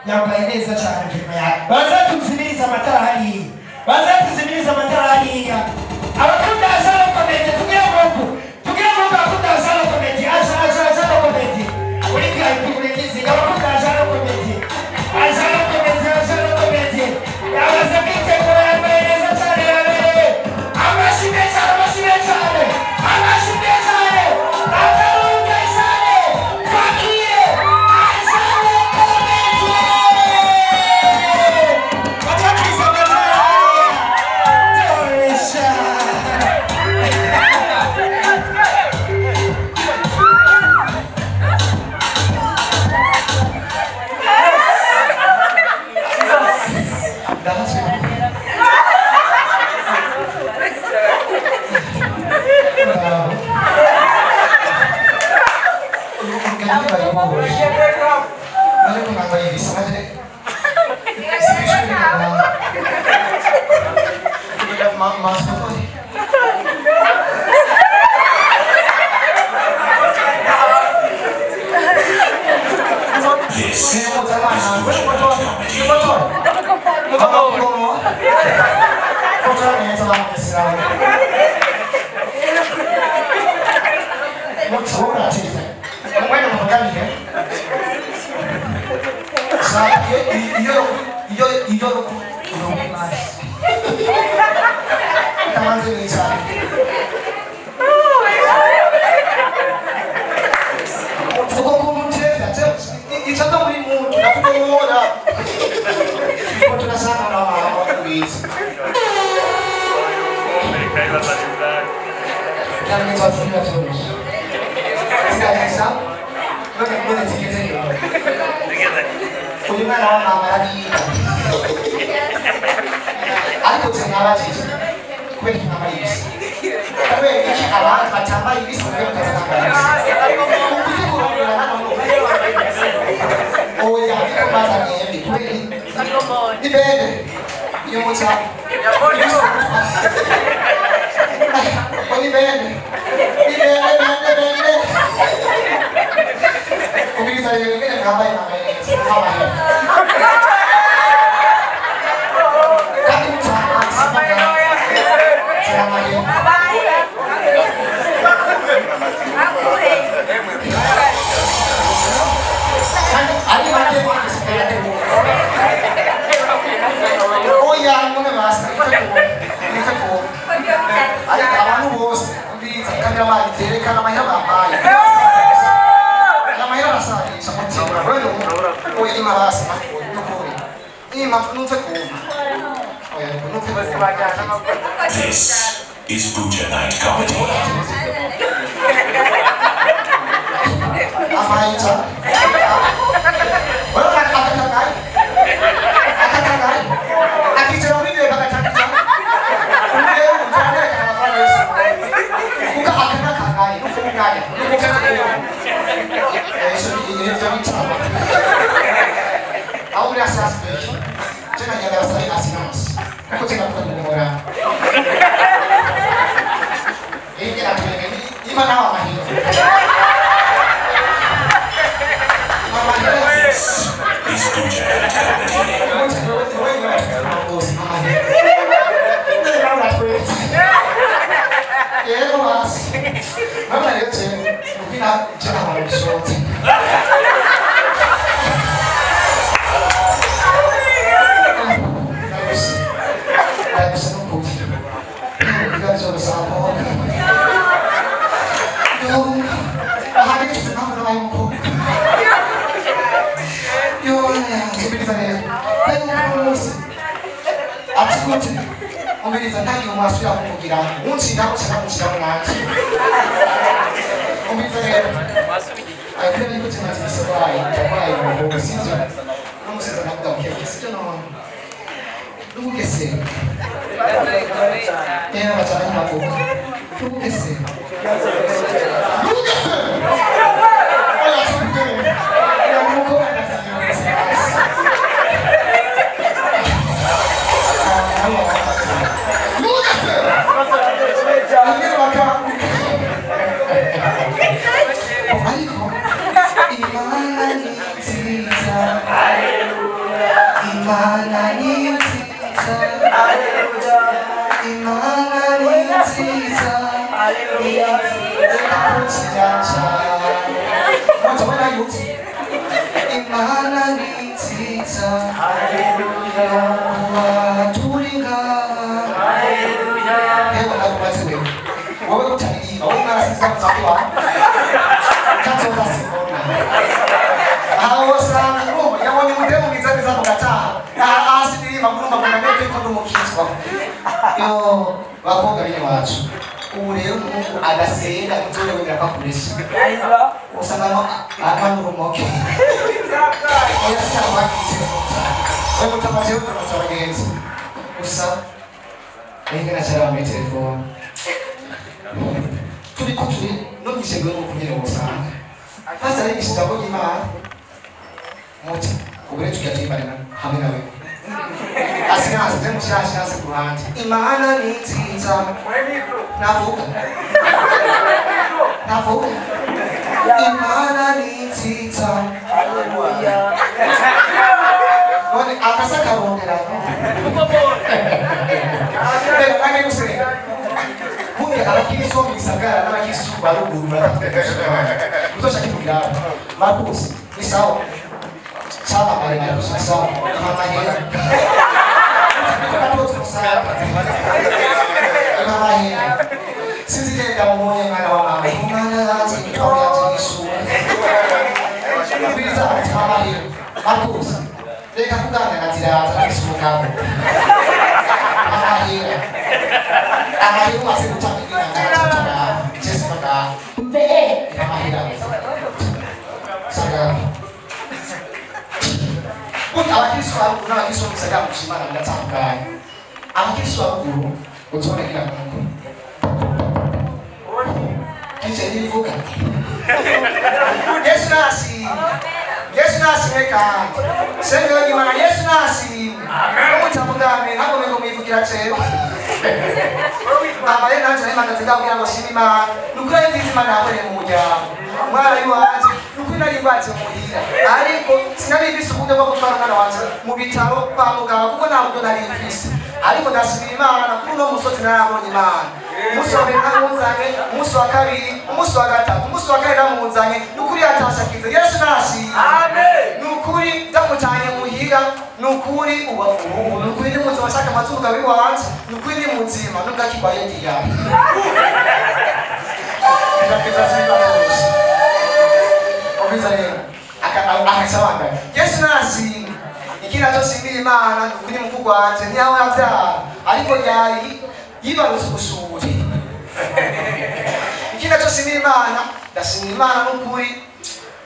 Yambaye neza cyane filime yawe. Bazatuzimiriza amatara hariya. Bazatuzimiriza amatara hariya. Abakunda Azalo Comedy tugira ngo tugira ngo abakunda Azalo Comedy aza aza Azalo Comedy. Uri kwikizi abakunda Azalo Comedy. Azalo Comedy Azalo Comedy. Yabaze kwitegura yambaye neza cyane yabereye. Amashyi meza amashyi meza cyane. Amashyi meza cyane. Akarunga cyane. Twakire Azalo Comedy. Batwakiriza amatara hariya. Toresha. This is This is Buja Night Comedy. This is Buja Night Comedy. Hallelujah. Imana ni nziza, Imana ni nziza, Imana ni nziza, turinga. Wowe utaririmba, wowe mwarasize muzakwa kazoza simbona aho usanga urumva yabonye umutego mwiza mwiza mugataha hasi ndirimba murumva ngo namenye ko ndi umukizwa. Yo bakobwa bene wacu, ubu rero umuhungu adasenga inzobe wemera ko akoresha usanga akanurumoke oya sinabakitse we mutamaje utumatse abagenzi gusa ningena cyara muri telefone turi ko turi no mwishego no kunyere usanga hasa ari ijambo ry'Imana muti ubure tukatimana hamwe nawe asinase je mushasha ku ruhande. Imana ni nziza, navuga navuga Imana ni nziza. None akasa karondera reka nge gusenga burya abakiristo bo mu gisagara n'abakiristo ba ruguru baratandukanye. Uzoshaka kugira Marcus ni sawa sawa mare Marcus ni sawa mama hera mama hera sinzi genda mubonye mwana wa mama umwana yaje imitwaro yaje y'ishuri ubiriza ati mama hera Marcus reka kuganira na ziraza n'isumugabo mama hera amahera umaze gutanga inama Jessica amahera sanga burya abakristo ba ruguru n'abakristo bo mu gisagara mu Imana biratandukanye. Abakristo ba ruguru uzobonekera mu kice n'ivuga Yesu nashimwe, Yesu nashimwe kandi shengero ry'Imana Yesu nashimwe. Umutavuga amen ntabwo mwe mwivugira cewe mama rero nanje nahimagaze ndabwira ngo shima Imana nukuri ari nziza Imana yakoreye mu muryango umwana w'iwanje nukuri nari ngwaje muhira ariko sinari mfise uburyo bwo gutwara umwana wanje mu bitaro kwa muganga kuko nta buryo nari mfise ariko ndashimira Imana kuri uno musozi narabonye Imana. Umunsi wa mbere namunzanye, umunsi wa kabiri, umunsi wa gatatu, umunsi wa kane namunzanye nukuri yatashakize. Yesu nashimwe. Nukuri ndamutanye muhira nukuri ubu nukuri ndi muzima ashaka amazi umugabo w'iwanje nukuri ndi muzima nubwo akigwaye ndiyana Yesu nashimwe. Ikindi naco nshimira Imana nukuri mukuru wanje ntiyaho yavyara ariko yari yibarutse ubushuhe. Ikindi naco nshimira Imana ndashimira Imana nukuri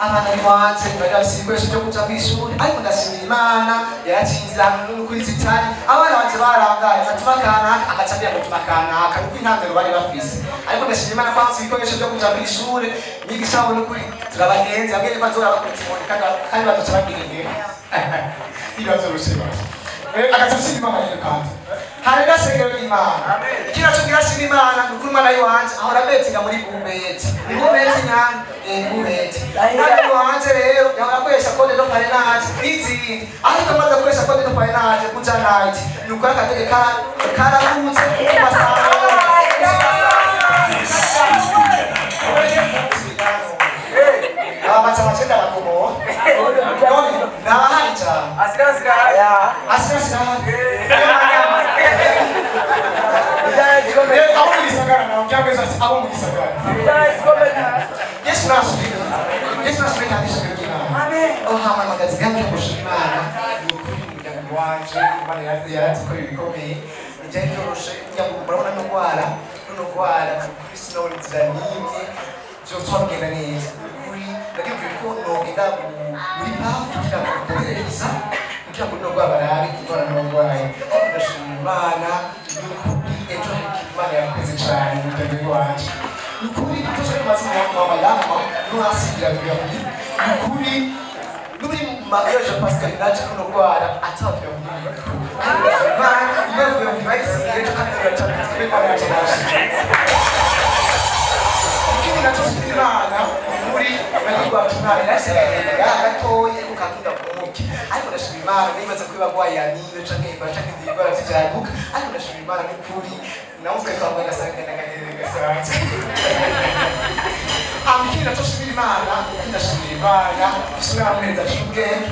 abana b'iwanje bari bafise ibikoresho vyo kuja kw'ishuri ariko ndashimira Imana yaracinze ahantu nukuri zitari abana banje barangaye batuma kanaka agaca ambwira ngo tuma kanaka nukuri nta ndero bari bafise ariko ndashimira Imana ko bafise ibikoresho vyo kuja kw'ishure mwigisha wabo nukuri turabagenzi abwira ko azora bakubita inkoni kandi bazoca bagira intege ibibazo vyoroshe basi agaca ashima Imana rero kandi hari n'ashengero ry'Imana. Ikindi naco ngira ashima Imana nukuri umwana w'iwanje ahora abetinga muri bumbeti ni bumbeti nyane bumbeti umwana w'iwanje rero yahora akoresha code de parrainage n'izindi ariko amaze gukoresha code de parrainage kuja night nukuri akatege karavutse ku masaha. This is Buja Night Comedy. Abaca amacenda bakomoha none nabahari cane asirasira abo mu gisagara nawe byageze ati abo mu gisagara Yesu nashimwe, Yesu nashimwe kandi ishimwe ry'Imana. Aho hamamagaza ibihano gushima Imana ni ukuri mu muryango wanje Imana yaradukoreye ibikomeye ntibyari byoroshe kugira ngo murabona no ndwara runo ndwara kuri sinabona inzira n'imwe vyotuma bigenda neza. Ni ukuri ndakibwira ko nogenda muri pafu kugira ngo mboherereza kugira ngo runo ndwara barabe indwara n'abarwayi ariko ndashima Imana ni ukuri ejo hari ikintu Imana yakoze cane mu muryango wanje. Ni ukuri kutoshaka amazina mama yama nuhasigira kuya ni ukuri nuri mariage Pascal naje kuno ndwara atavyo Imana ivuye bayisigiye ejo kandi turacana twebwe yacu. Ikindi naco nshimira Imana muri bagirwa tumwana yarasenga gatoye kuko akunda kumuki ariko ndashima Imana nibaza ko bagwaye amibe canke ebola canke izindi ndwara z'ivyaduka ariko ndashima Imana n'ukuri nawe ukayikambara ugasanga n'agaherere gasanzwe. Ikindi naco nshimira Imana, ndashimira Imana usubira amuhereza aciye ubwenge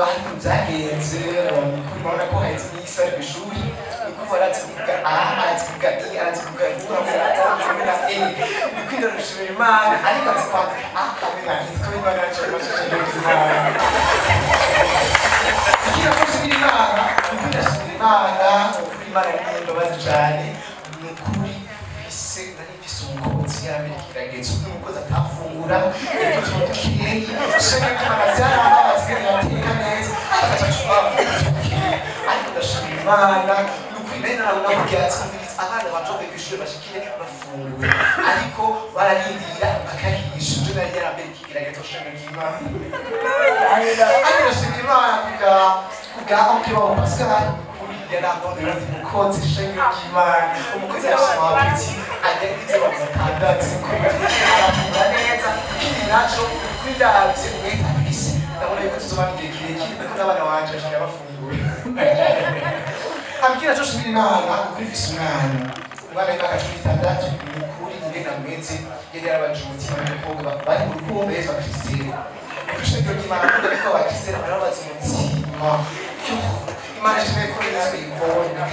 ariko byagenze kuri murabona ko haheze iminsi bari kw'ishuri niko arazi kuvuga a, arazi kuvuga i, arazi kuvuga u hamwe na t hamwe na e. Niko ndashimira Imana ariko azi kwandika a hamwe na i. Niko Imana yacu imashije Imana. Ikindi naco nshimira Imana, niko ndashimira Imana kuri Imana ni imbabazi cane. Ni ukuri mfise nari mfise umukozi yarambere ikigeragezo n'umukozi atafungura yagize dukeyi shenge Imana byarambabaza ingene yateka neza agaca dukeyi ariko ndashimira Imana ni ukuri nari naramubwiye ati umviriza abana banje bavuye kw'ishure bashikire bafungure ariko bararindira bakahisha ivyo nari yarambere ikigeragezo shenge ry'Imana. Ariko ndashimira Imana kubwa oncle wabo Pascal kuri yarandondera umukozi shenge ry'Imana umukozi yashima apeti ajya ibyo batandatu arafungura neza. Ikindi naco kuri ndavye umwete afise ndabona yuko tuzobana igihe kirekire kuko n'abana banje bashika bafungura. Ikindi naco nshimira Imana ukuri mfise umwana w'imyaka 16 ni ukuri ingene ameze yari yarabanje umutima n'umukobwa bari mu rukundo yitwa Christine. Kw'ishengero ry'Imana akunda ariko aba Christine barabaza umutima Imana ishimwe ko yitwa Yvonne.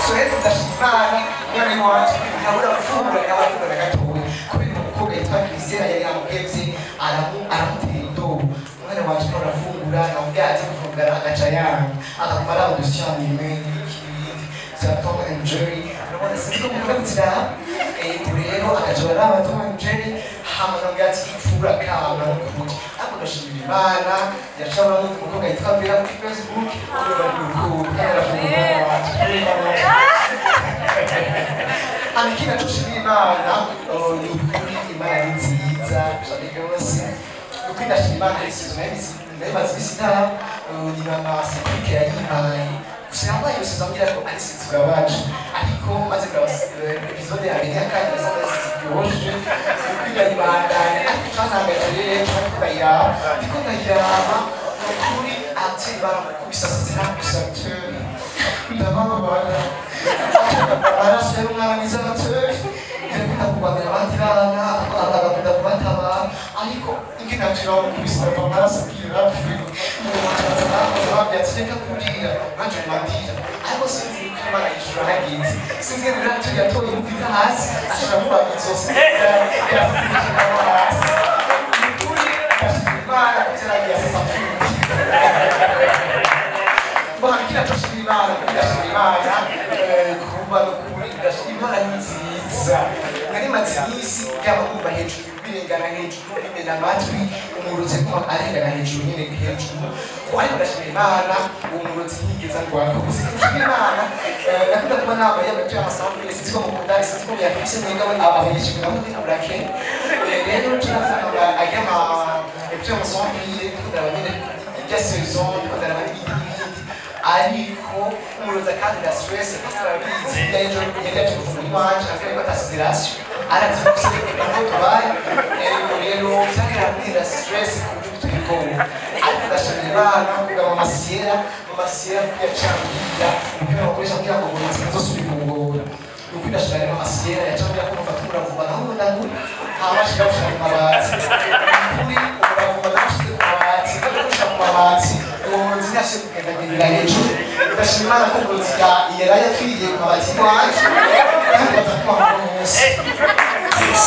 So rero ndashima Imana umwana w'iwanje ntabura gufungura ntabura na gatoya kubera umukobwa yitwa Christine yari yamuhevye aramutera indobo umwana wanje nawe arafungura namubwiye azi gufungura agaca yanga akaguma araba udusanime n'ibiki n'ibindi vya Tom and Jerry urabona sinzi ko mukunda kuziraba ubu rero agaca araba Tom and Jerry hama namubwira ati fungura kama n'ukuri ariko ndashimira Imana yacabona n'undi mukobwa yitwa Bella kuri Facebook ubu bari mu rukundo kandi arafungura umwana wanje. Ikindi naco nshimira Imana ni ukuri Imana ni nziza cane rwose ni ukuri ndashima Imana hari saison nari maze imisi ndaba ni mama Cedric yayimpaye gusa yambaye iyo saison ambwira ko ari saison ibabaje ariko maze kuraba episode ya mbere n'iya kabiri nasanga ari saison iryoshe ni ukuri ndayibandanya ariko icantangaje rero ndiko ndayiraba ni ukuri ati baramukubise asasira acteur ndababara amaraso y'umwana mwiza acteur yakunda kurwanira abandi bana agakunda kubatabara ariko ingene acteur bamukubise amaraso abwira babwira ati reka kurira nanje mandira ariko sinzi yuko Imana yishura hagize sinzi ingene rero acteur yatoye imupira hasi ashira mubaga izosi yarasasira hasi ni ukuri ndashima Imana kuko yaragiye asasa ikindi naco nshimira Imana ndashima Imana kuba nukuri ndashima Imana ni nziza nari maze iminsi yaba kumva hejuru birengana hejuru bimena amatwi umurozi kuma arengana hejuru nyene hejuru ariko ndashimira Imana uwo murozi ntiyigeze angwako gusa ndashimira Imana nakunda kuba nambaye amatu y'amasambu sinzi ko mukunda sinzi ko muyafise mwenga we abanyeshuri bamwe murake rero turasanga ajya ama ejo y'amasambu ndikunda nyene irya saison ndikunda n'ibindi n'ibindi ariko umurozi akandira stress pastor arabizi ejo yari yaje gufungura iwanje ambwira ko atasize ration arazi ko tubaye rero byagera stress ku buryo biteye ubwoba ariko ndashimira Imana kugira mama Sierra yacambwira umupira bakoresha kugira ngo umurozi ntazosubire kumugora ni ukuri ndashimira mama Sierra yacambwira ko mufata umuravumba ndahundagura hama ashira gushira mu mabati kuri umuravumba ndawushize ku mabati ndawushyira mu mabati uwo murozi ntiyashe kugendagendera hejuru ndashima Imana ko umurozi yaraye apfiriye ku mabati iwacu kandi baza kubaho uno munsi. This